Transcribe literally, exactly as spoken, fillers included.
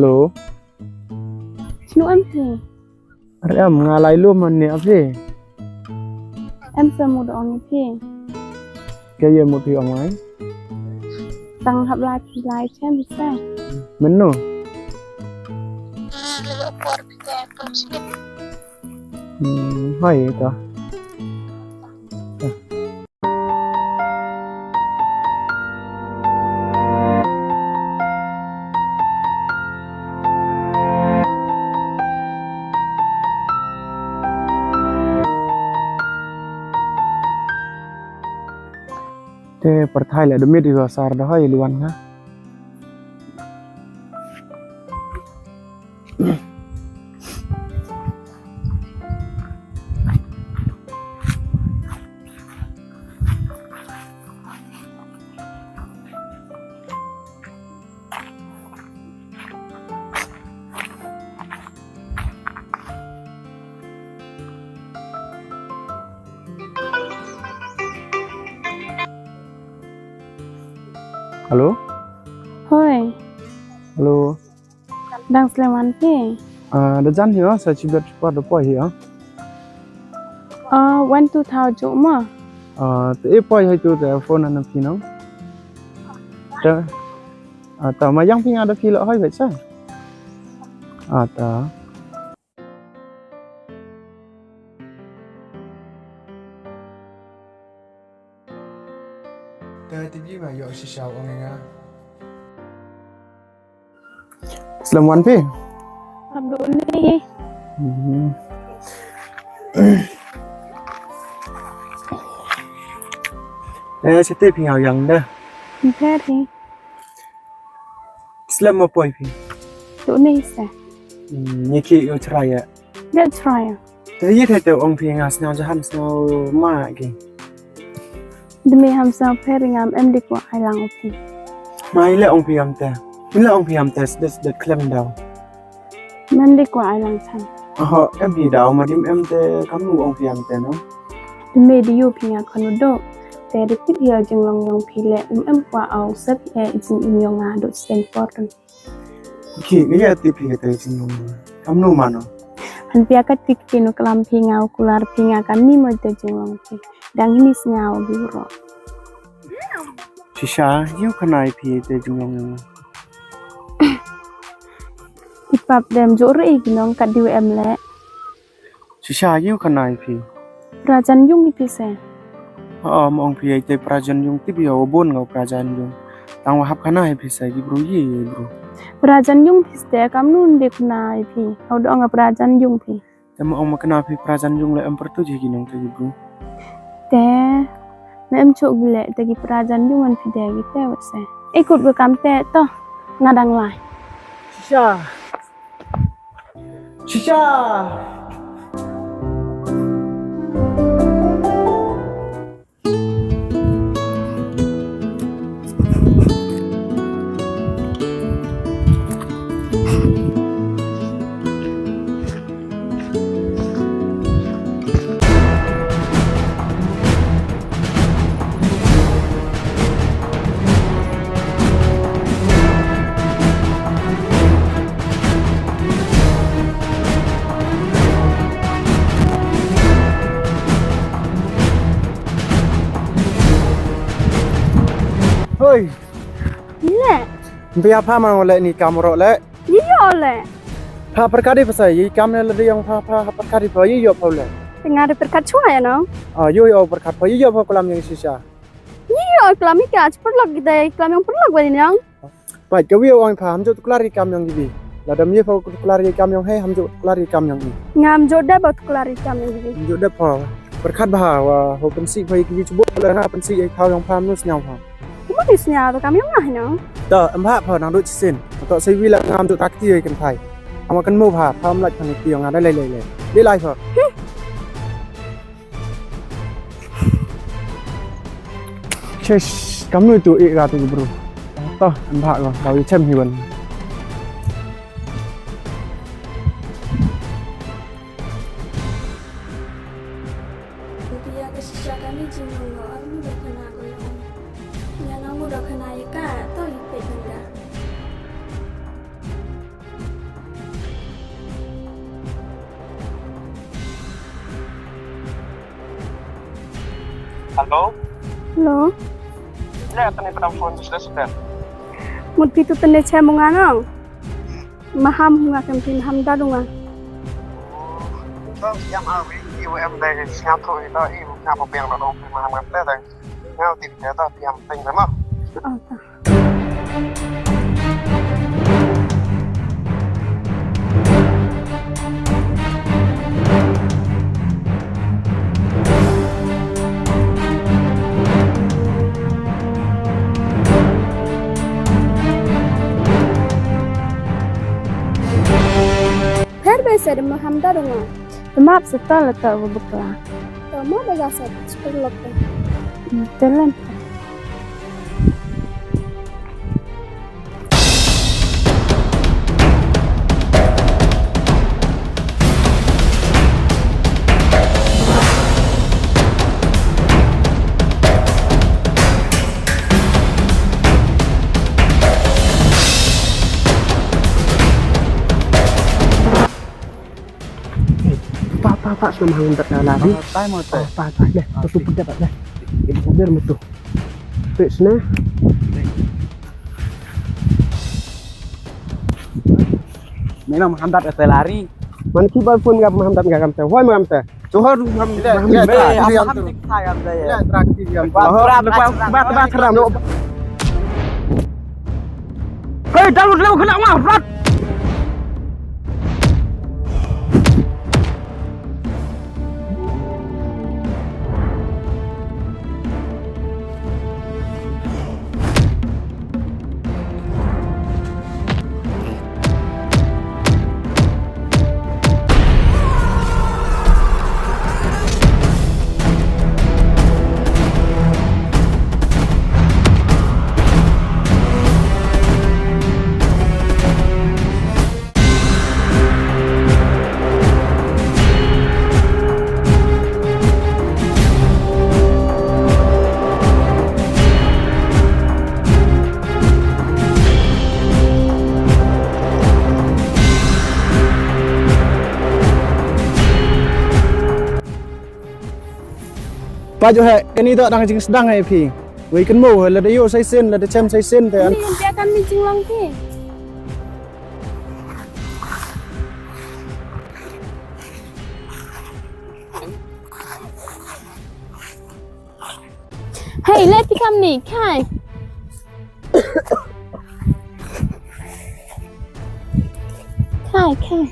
Hello. Snu em phi? Are em, nga lai lum man ni a phi. Em sa mut ong phi. Ke ye mut phi ong ai. Tang hap lai phi lai chem sa. Menu. Hmm, hai ta. Te pyrthai le da mit i wa sar da hoi liwan nga. Hello? Hoi. Hello. Dang slem wan phi? Ah, da jan hi o, sa chi bad chi por da poi hi o. Ah, wan tu thaw ju mo. Ah, te e poi hoi tu te phone na phi no. Te, ah, ta ma yang phi nga da phi lo hoi bad sa. Ah, ta. Te ti bi ma yo shisha ong nga. Slem wan phi? Hap du ni. Mhm. Eh, siti phi nga yang da. Phi pher hi. Slem mo poi phi. Tu ni sa. Hmm, ni ki u chrai ya. Ya chrai ya. Te ye te te ong phi nga sñiaw jahan sñiaw ma ki. Demi ham sñiaw pher ngam em di kwah ai lang u phi. Ma i le ong phi am te. I le ong phi am te sdet sdet klem daw. Mem di kwah ai lang chan. Oho, em hi daw ma dim em te kam nu ong phi am te no. Demi di yu phi nga khon u do. Te di tip ya jinglong yong phi le em em kwah au sep e jing im yong nga do sten por tu. Ki, ni ya tip hi te jinglong. Kam nu mano. Han pia ka tik pinu klam phi nga u kular phi nga kam ni mo te jinglong phi. Dang ni sñiaw bi ro. Shisha, yu khana i phi te jinglong. I pap dem jo re i ginong kat diu em le. Shisha, yu khana i phi. Prajan yung i phi se. Ha, ma ong phi ai te prajan yung tip ya wa bon nga prajan yung. Tang wa hap khana i phi se ki bru ye ye bru. Prajan yung phi se kam nun de khana i phi. Hau do nga prajan yung phi. Te ma ong ma khana phi prajan yung le em pertu je ki nong te ki bru. Te, me em chok le te ki prajan yung an phi de ki te wa se. Ikut ga kam te to, nga dang lai. Shisha. Shisha! Hoi. Ni le. Mpi apa man le ni kam ro le. Yi yo le. Pha perkat di pasai, yi kam ne le di yong pha, pha, pha perkat di pha, yi yo pha le. Nga de perkat chwa ya no. Ah, yo yo perkat pha, yi yo pha kulam yang shisha. Yi yo kulam i ka, perlok gida, kulam yang perlok bani yang. Pai, ka wi ong pha, ham jo tuklar i kam yang gibi. La dam ye pha tuklar i kam yang he, ham jo tuklar i kam yang ni. Ngam jo da ba tuklar i kam yang gibi. Ham jo da pha. Perkat bha, wa, ho pensi pha i gibi chubo, la nga pensi i thaw yang pha, nus nyau pha. Kuma ni sñiaw to kam yong nga hino. To, em bha pha nang dut sin. To sei wi la ngam dut tak ti yoi kan thai. Ama kan mo bha, pha em lait pha ni ti yong nga dai lai lai lai. Dai lai pha. Chesh, kam nu tu i ga tu bro. To, em bha ko, daw i chem hi wan. Kutia ka shisha kani jinglong lo, ar mu da khana ko yong. Nya na mu da khana ya ka, to i pe ganda. Hello? Hello? Le, tani padam phone business hotel. Mut phi tu tani che munga nong. Maham hunga kem phi maham da dunga. Tang siam awi, i wa em dai siam tho i da i wa ngap biang da dong phi maham ngap te dai. Ngau tip te da siam teng da ma. Oh, ta. Pher be se de maham da dunga. Te map se tal ta wa bakla. Te map ba ga se, skur lok te. Hmm, te len. Pa, pa, pa, sna mahang dat na lari. Ah, tai mo tai. Oh, pa, pa, le, tu, tu, pun dapat, le. Ibu kudir mo tu. Pik sna. Mina mahang dat te lari. Man ki ba phone nga mahang dat nga kam te. Hoi mahang te. Johor mahang, mahang te. Be, mahang te. Mahang te. Ba, ba, ba, ba, ba. Hei, dalu, dalu, kena ngah, rat. Pa jo he, kani toh dang jingsdang he phi. Wei kynmaw he, lada yoh sa sien, lada chem sa sien te. Ni, pia kam ni jinglang phi. Hei, le phi kam ni, khai. Khai, khai.